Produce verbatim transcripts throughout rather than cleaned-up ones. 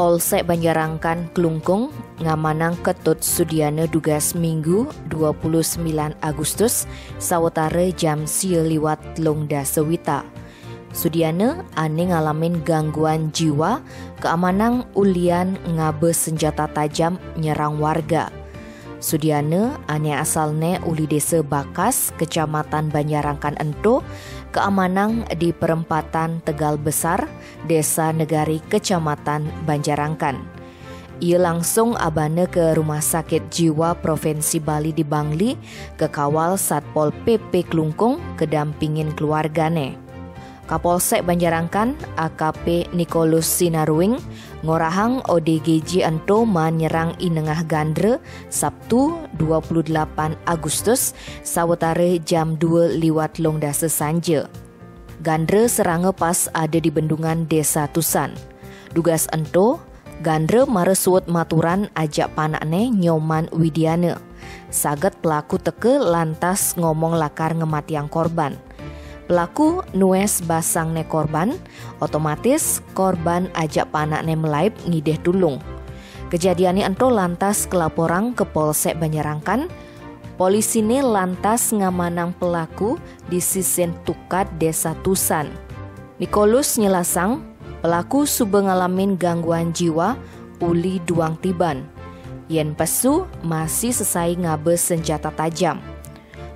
Polsek Banjarangkan Klungkung ngamanang Ketut Sudiana dugas Minggu dua puluh sembilan Agustus sawetara jam sia liwat telung dasa wita. Sudiana ane ngalamin gangguan jiwa keamanang ulian ngaba senjata tajam nyerang warga. Sudiana ane asalne uli Desa Bakas, Kecamatan Banjarangkan ento, keamanang di perempatan Tegal Besar, Desa Negari, Kecamatan Banjarangkan. Ia langsung abana ke Rumah Sakit Jiwa Provinsi Bali di Bangli, kekawal Satpol P P Klungkung kedampingin keluargane. Kapolsek Banjarangkan, A K P Nikolus Sinaruing, ngorahang O D G J ento maan nyerang i nengah gandra, Sabtu dua puluh delapan Agustus, sawetara jam dua liwat telung dasa sanja. Gandra seranga pas ada di bendungan Desa Tusan. Dugas ento, gandra mara suud maturan ajak panakne Nyoman Widiana. Saget pelaku teka lantas ngomong lakar ngematiang korban. Pelaku nues basangne korban, otomatis korban ajak panakne melaib ngidih tulung. Kejadianne ento lantas kelaporang ke Polsek Banjarangkan. Polisine lantas ngamanang pelaku di sisin tukad Desa Tusan. Nikolus nyelasang, pelaku suba ngalamin gangguan jiwa uli duang tiban. Yen pesu masih sesai ngaba senjata tajam.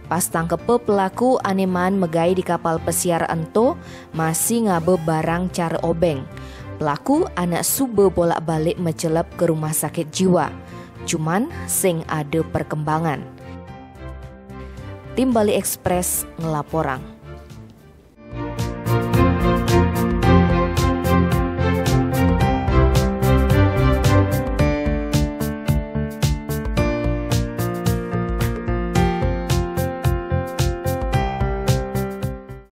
Pas tangkepa, pelaku ane maan megai di kapal pesiar ento masih ngaba barang cara obeng. Pelaku anak suba bolak-balik mecelep ke rumah sakit jiwa. Cuman sing ada perkembangan. Tim Bali Express ngelaporang.